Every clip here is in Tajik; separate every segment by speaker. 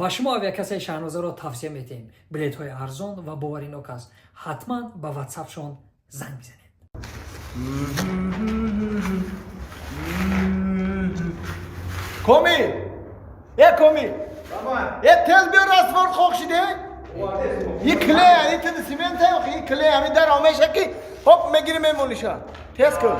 Speaker 1: Ба шумо авиакассаи Шаҳнозаро тавсия медиҳем. Билетҳои арзон ва боваринок аст. Ҳатман ба ватсапшон занг бизанед.
Speaker 2: Комил! Э, Комил! Э, тез биё, раствор хок шиде? И клей, и тиди цемент, и клей, ҳами дар омеша ки, хоп, мегири мемониша. Тез кун.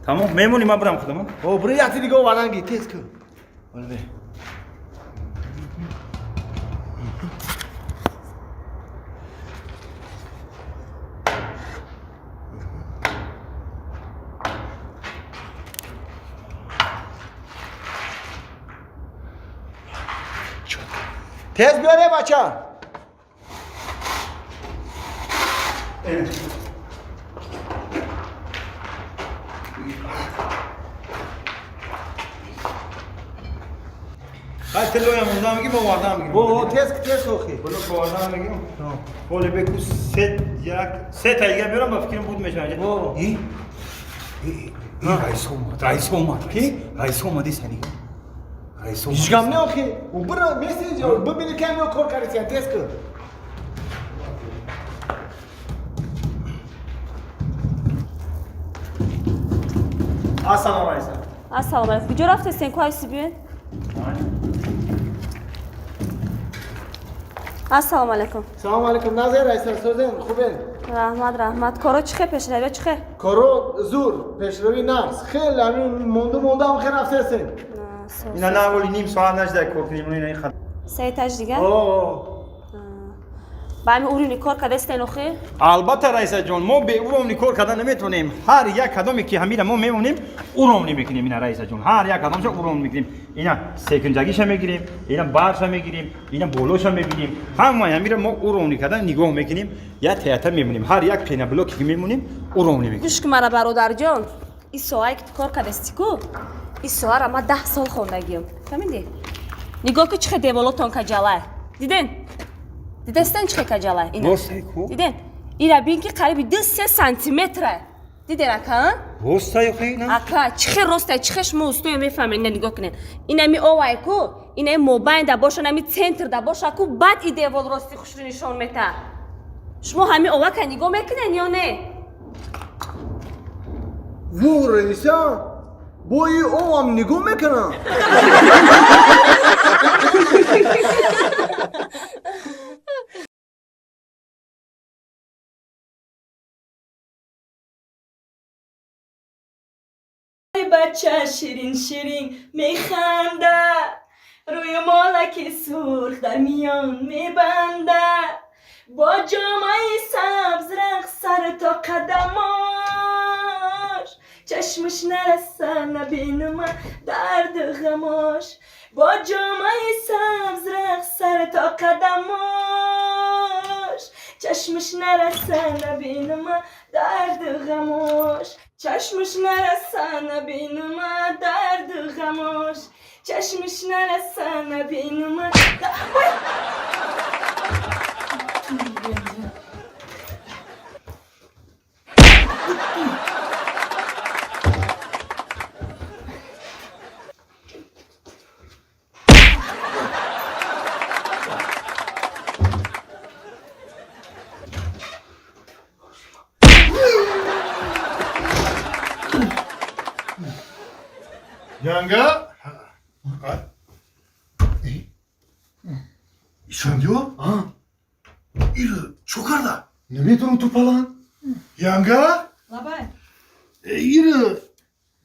Speaker 3: Тамом, мемонӣ, ман бирам худам.
Speaker 2: О, биро, якти дига овардан ги, тез кун. Вале. Тез биёре, бача.
Speaker 3: Хай, тилоям монда мегим, овардан мегим.
Speaker 2: О, тез, тез охи.
Speaker 3: Було овардан мегим. Ҳоле беку се як се та дига биёрам, ба фикрам буд мешавад.
Speaker 2: О.
Speaker 3: И раис омад, раис омад.
Speaker 2: Ки?
Speaker 3: Раис омад, исани. Раис омад.
Speaker 2: Ҳеҷ гап не охи. У бира, меси, бибини ки ҳамиё кор кардисиян, тез кун. Ассалому алайкум.
Speaker 4: Ассалому алайкум. Куҷо рафтестен, ку айси биёед? Ассалому алайкум.
Speaker 2: Салому алайкум, Назир раиса, созен, хубен?
Speaker 4: Раҳмат, раҳмат. Коро чӣ хел пешравия, чӣ хел?
Speaker 2: Коро зур, пешравӣ нағз. Хеле ҳамин монду монда ҳам хел рафтесен.
Speaker 3: Ина на воли ним соат нашда кор кунем, ина хат.
Speaker 4: Се этаж дигар?
Speaker 2: О.
Speaker 4: Ба ҳамин уровни кор кардастен охир?
Speaker 3: Албатта, раисаҷон, мо бе уровни кор кардан наметавонем. Ҳар як кадоме ки ҳамира мо мемонем, уровни мекунем, ина, раисаҷон. Ҳар як кадомша уровни мекунем. Ина секунҷагиша мегирем, ина барша мегирем, ина болоша мебинем. Ҳамаи ҳамира мо уровни кардан нигоҳ мекунем, як теата мемонем. Ҳар як пеноблоке ки мемонем, уровни мекунем.
Speaker 4: Гӯш кун мара, бародарҷон. Ин соае ки ту кор кардасти ку, ин соаро ман 10 сол хондагиам. Фаҳмидӣ? Нигоҳ ку, чӣ хел деволотон каҷалай. Диден? Дидастен, чӣ хел каҷалай? Ина.
Speaker 3: Ростай ку?
Speaker 4: Диден? Ира бин, ки қариби 2-3 сантиметра. Диден, ака?
Speaker 3: Ростай охи ина?
Speaker 4: Ака, чӣ хел ростай, чӣ хел шумо устоя мефаҳмед? Ина нигоҳ кунед. Инами овай ку, инами мобайн да боша, инами центр да боша ку, баъд и девол рости хушрӯ нишон мета. Шумо ҳами овака нигоҳ мекунед ё не?
Speaker 2: Во, раиса, бо и овам нигоҳ мекунам.
Speaker 5: Бача ширин ширин механда, рӯи молаки сурх дар миён мебанда, бо ҷомаи сабз рақс сар то қадамош, чашмаш нараса набинума дарду ғамош, бо ҷомаи сабз рақс сар то қадамош, чашмаш нараса набинума дарду ғамош, чашмаш нараса набинума дарду ғамош, чашмаш нараса набинума. Ой!
Speaker 6: Янга? Исфандиёр? Ира чо карда?
Speaker 2: Наметавонам, ту палан.
Speaker 6: Янга?
Speaker 5: Лабай.
Speaker 6: Ира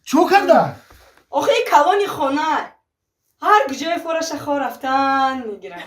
Speaker 6: чо карда?
Speaker 5: Охи, калони хона ҳар куҷое фораша хо рафтан мегирад.